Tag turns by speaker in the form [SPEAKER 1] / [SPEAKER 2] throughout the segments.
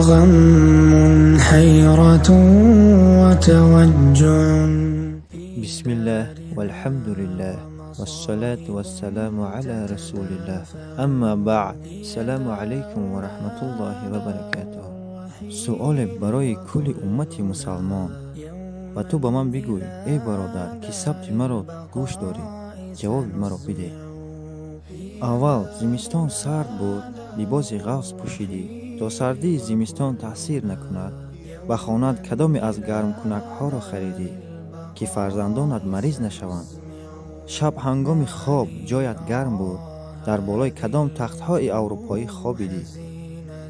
[SPEAKER 1] غم حيرة وتوجع.
[SPEAKER 2] بسم الله والحمد لله والصلاة والسلام على رسول الله. أما بعد، السلام عليكم ورحمة الله وبركاته. سؤال برای کل امت مسلمان و تو به من بگوی ای برادر که ثبت مرا گوش داری، جواب مرا بده. اول زمستان سرد بود، لباس غوث پوشیدی تا سردی زمستان تاثیر نکند. به خانه کدامی از گرم کنک ها را خریدی که فرزندانت مریض نشوند؟ شب هنگام خواب جایت گرم بود، در بالای کدام تختهای اروپایی خوابیدی؟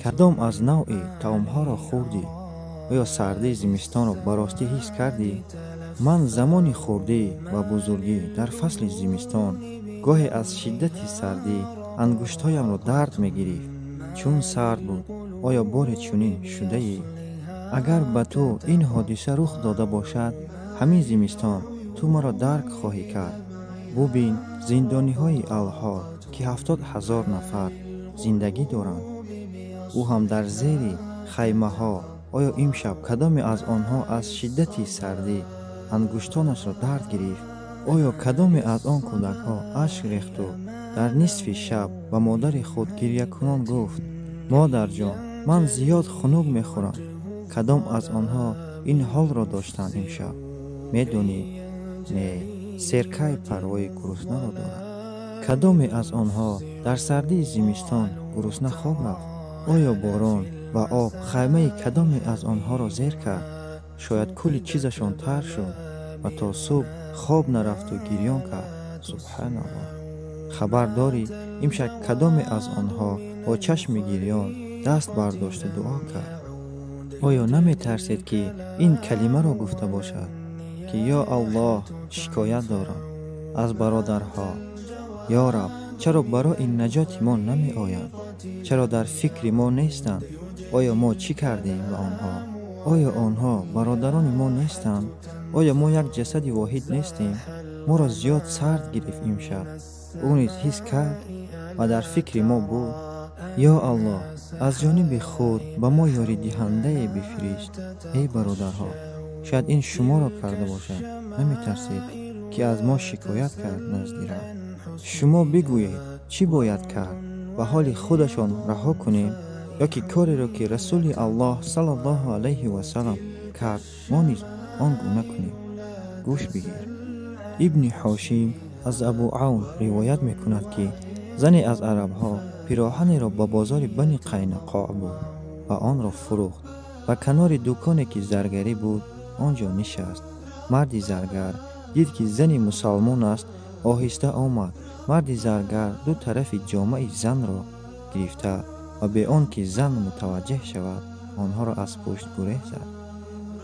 [SPEAKER 2] کدام از نوع طعامها را خوردی؟ آیا سردی زمستان را براستی حس کردی؟ من زمانی خوردی و بزرگی در فصل زمستان گاهی از شدت سردی انگشتهایم را درد میگرفت، چون سرد بود. آیا بار چنین شده ای؟ اگر به تو این حادثه رخ داده باشد، همین زمستان تو مرا درک خواهی کرد. ببین زندانی های الحال که 70,000 نفر زندگی دارند، او هم در زیر خیمه ها. آیا امشب کدامی از آنها از شدت سردی انگشتانش را درد گرفت؟ آیا کدامی از آن کودک ها اشک ریخت و در نصف شب به مادر خود گریه کنان گفت مادر جان من زیاد خنک میخورم؟ کدام از آنها این حال را داشتند امشب؟ میدونی؟ نه، سرکه پروای گرسنه را دارد. کدامی از آنها در سردی زمستان گرسنه خواب رفت؟ آیا باران و آب خیمه کدامی از آنها را زیر کرد؟ شاید کل چیزشان تر شد و تا صبح خواب نرفت و گریان کرد. سبحان الله. خبر داری امشب کدامی از آنها با چشم گریان دست برداشت دعا کرد؟ آیا نمی ترسید که این کلمه را گفته باشد که یا الله شکایت دارم از برادرها، یا رب چرا برای نجات ما نمی آیند؟ چرا در فکر ما نیستند؟ آیا ما چی کردیم به آنها؟ آیا آنها برادران ما نیستند؟ آیا ما یک جسد واحد نیستیم؟ ما را زیاد سرد گرفت امشب. او نیز حس کرد و در فکر ما بود. یا الله از جانب خود به ما یاری دهنده بفرست. ای برادرها، شاید این شما را کرده باشد. نمی ترسید که از ما شکایت کرد نزد رب؟ شما بگویید چی باید کرد؟ به حال خودشان رها کنیم یا که کاری را که رسول الله صلی الله علیه و سلم کرد ما نیز آن گونه کنیم؟ گوش بگیر. ابن حاشیم از ابو عون روایت میکند که زنی از عربها پیراهنی را به بازار بنی قینقاع برد و آن را فروخت و کنار دکانی که زرگری بود آنجا نشست. مردی زرگر دید که زنی مسلمان است، آهسته آمد. مرد زرگر دو طرف جامعه زن را گرفته و به آن که زن متوجه شود آنها را از پشت گره زد.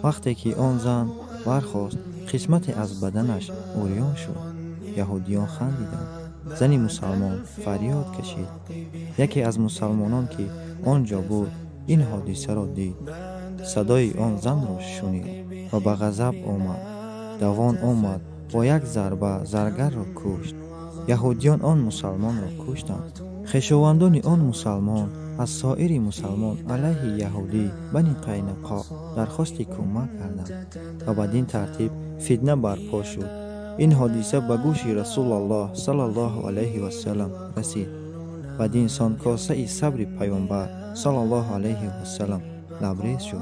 [SPEAKER 2] وقتی که آن زن برخاست، قسمتی از بدنش عریان شد. یهودیان خندیدند. زن مسلمان فریاد کشید. یکی از مسلمانان که آنجا بود این حادثه را دید، صدای آن زن را شنید و به غضب آمد. دوان آمد، با یک ضربه زرگر را کشت. یهودیان آن مسلمان را کشتند. خویشاوندان آن مسلمان از سایر مسلمان علیه یهودی بنی قینقاع درخواست کمک کردند و بدین ترتیب فتنه برپا شد. این حادثه به گوش رسول الله صلی الله علیه و سلم رسید. بدین سان کاسه صبر پیامبر صلی الله علیه و سلم لبریز شد.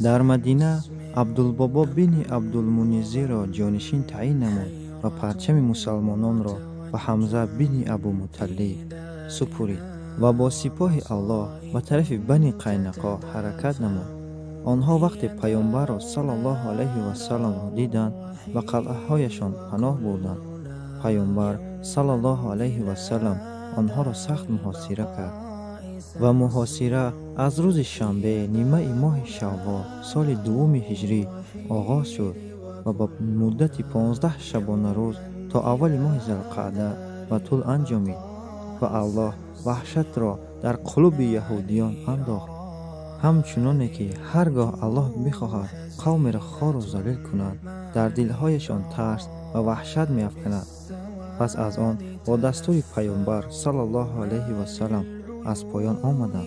[SPEAKER 2] در مدینه عبدالبابا بن عبدالمنذر را جانشین تعیین نمود و پرچم مسلمانان را به حمزه بن ابو مطلب سپرید و با سپاه الله به طرف بنی قینقاع حرکت نمود. آنها وقتی پیامبر را صلی الله علیه و سلم را دیدند به قلعه هایشان پناه بردند. پیامبر صلی الله علیه و سلم آنها را سخت محاصره کرد و محاصره از روز شنبه نیمه ماه شوال سال دوم هجری آغاز شد و به مدت 15 شبانه روز تا اول ماه ذوالقعده به طول انجامید و الله وحشت را در قلوب یهودیان انداخت. همچنانه که هرگاه الله بخواهد قوم را خوار و ذلیل کند، در دلهایشان ترس و وحشت می‌افکند. پس از آن با دستور پیامبر صلی الله علیه و سلم از پایان آمدند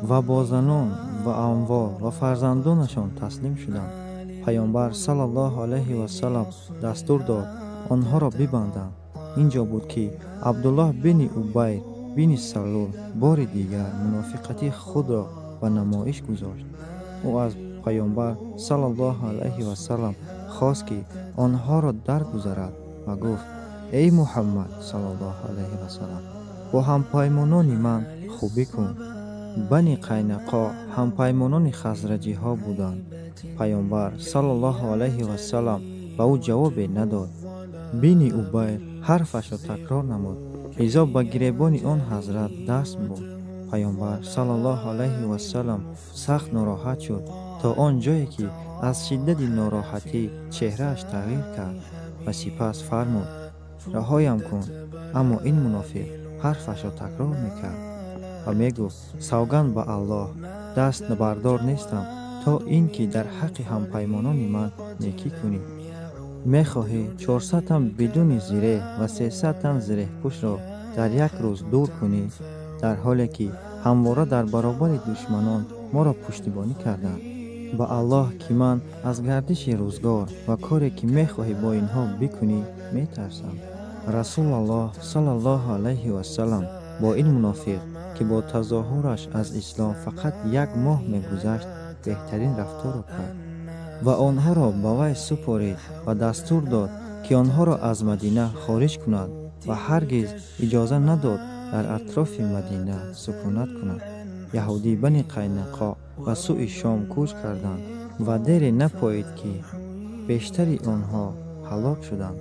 [SPEAKER 2] و با زنان ва амвол ва фарзандонашон таслим шуданд. Паёмбар саллаллоҳу алайҳи васаллам дастур дод онҳоро бибанданд. Инҷо буд, ки Абдуллоҳ бини Убайр бини Салул бори дигар мунофиқати худро ба намоиш гузошт. Ӯ аз паёмбар саллаллоҳу алайҳи васаллам хост, ки онҳоро даргузарад ва гуфт: эй Муҳаммад саллаллоҳу алайҳи васаллам, бо ҳампаймонони ман хубӣ кун. Бани Қайнақо ҳампаймонони хазраҷиҳо буданд. Паёмбар саллаллоҳу алайҳи васаллам ба ӯ ҷавобе надод. Бини Убайр ҳарфашро такрор намуд. Лизо ба гиребони он ҳазрат даст бурд. Паёмбар саллаллоҳу алайҳи васаллам сахт нороҳат шуд, то он ҷое ки аз шиддати нороҳатӣ чеҳрааш тағйир кард ва сипас фармуд: раҳоям кун. Аммо ин мунофиқ ҳарфашро такрор мекард ва мегуфт: савганд ба Аллоҳ, даст бардор нестам то ин ки дар ҳаққи ҳампаймонони ман некӣ кунӣ. Мехоҳӣ 400 тан бидуни зиреҳ ва 300 тан зиреҳпӯшро дар як рӯз дур кунӣ, дар ҳоле ки ҳамвора дар баробари душманон моро пуштибонӣ карданд? Ба Аллоҳ, ки ман аз гардиши рӯзгор ва коре ки мехоҳӣ бо инҳо бикунӣ метарсам. Расулаллоҳ саллаллоҳу алайҳи васаллам бо ин мунофиқ, ки бо тазоҳураш аз ислом фақат як моҳ мегузашт, беҳтарин рафторро кард ва онҳоро ба вай супорид ва дастур дод, ки онҳоро аз Мадина хориҷ кунад ва ҳаргиз иҷоза надод дар атрофи Мадина сукунат кунад. Яҳудӣ Бани Қайнақо ба сӯи Шом кӯч карданд ва дере напоид, ки бештари онҳо ҳалок шуданд.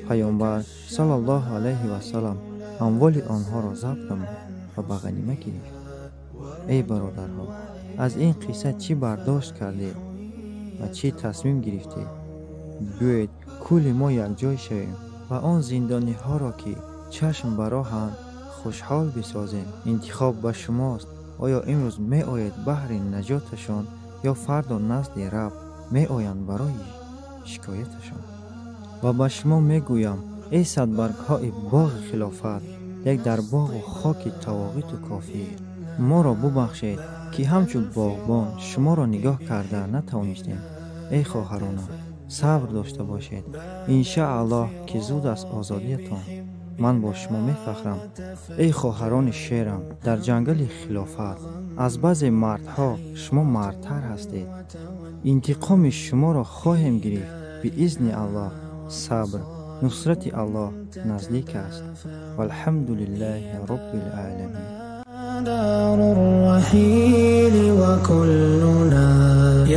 [SPEAKER 2] Паёмбар саллаллоҳу алайҳи васаллам амволи онҳоро забт намуд ва ба ғанима гирифт. Эй бародарҳо, аз ин қисса чӣ бардошт кардед ва чӣ тасмим гирифтед? Биёед кулли мо якҷой шавем ва он зиндониҳоро, ки чашм ба роҳанд, хушҳол бисозем. Интихоб ба шумост. Оё имрӯз меоед баҳри наҷоташон ё фардо назди Раб меоянд барои шикояташон? Ва ба шумо мегӯям, эй садбаргҳои боғи хилофат, як дар боғу хоки тавоғиту кофир, моро бубахшед, ки ҳамчун боғбон шуморо нигоҳ карда натавонистем. Эй хоҳаронам, сабр дошта бошед. Иншааллоҳ, ки зуд аст озодиятон. Ман бо шумо мефахрам. Эй хоҳарони шерам дар ҷангали хилофат, аз баъзе мардҳо шумо мардтар ҳастед. Интиқоми шуморо хоҳем гирифт биизни Аллоҳ. Сабр, нусрати Аллоҳ наздик аст. Валҳамду лиллаҳи роббил оламин.
[SPEAKER 1] دار الرحيل وكلنا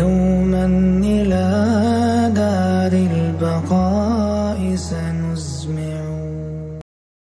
[SPEAKER 1] يوما إلى دار البقاء.